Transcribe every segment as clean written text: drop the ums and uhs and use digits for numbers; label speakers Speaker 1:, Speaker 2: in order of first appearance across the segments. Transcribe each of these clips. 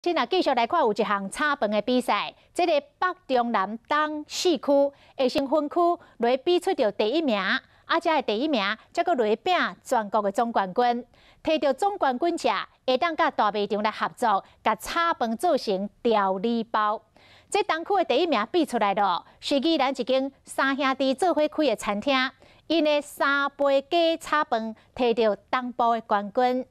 Speaker 1: 先來繼續來看有一項炒飯的比賽，這个北中南東四區衛生分區來比出著第一名，啊，這个第一名才閣來拼全國的總冠軍，提著總冠軍者會當佮大賣場來合作，共炒飯做成調理包。這東區的第一名比出來囉，是宜蘭一間三兄弟做伙開的餐廳，𪜶的三杯雞炒飯提著東部的冠軍。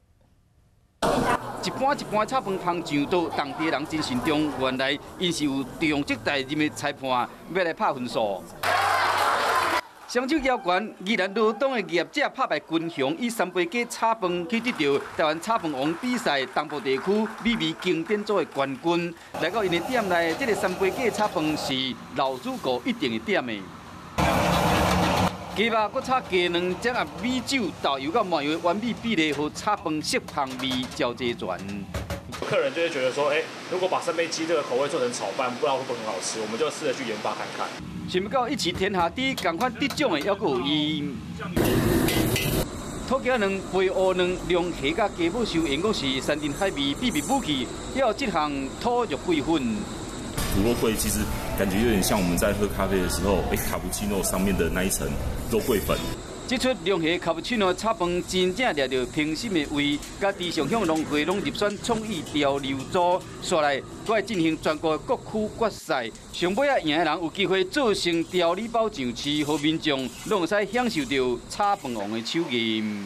Speaker 2: 一盤一盤炒飯捧上桌，當地人真慎重。原來𪜶是有中職代任的裁判，欲來拍分數。雙手舉懸，宜蘭羅東的業者拍敗群雄，以三杯雞炒飯去得著台灣炒飯王比賽東部地區美味經典組的冠軍。來到𪜶的店內，這个三杯雞炒飯是老主顧一定會點的。雞肉閣炒雞卵，再加米酒、豆油佮麻油的完美比例，予炒飯色香味交齊全。
Speaker 3: 客人就會覺得說，欸，如果把三杯雞這個口味做成炒飯，不知道會不會很好吃？我們就試著去研發看看。
Speaker 2: 想欲到一騎天下第一，仝款得獎的猶閣有伊。土雞卵、肥烏卵、龍蝦佮雞母壽，用講是山珍海味秘密武器，還有這項土肉桂粉。
Speaker 4: 土肉桂其實感覺有點像我們在喝咖啡的時候，欸，卡布奇諾上面的那一層肉桂粉。
Speaker 2: 這齣龍蝦卡布奇諾炒飯真正掠著評審的胃，佮池上鄉農會攏入選創意潮流組，紲來閣會進行全國各區決賽，上尾仔贏的人有機會做成調理包上市，予民眾攏會使享受著炒飯王的手藝。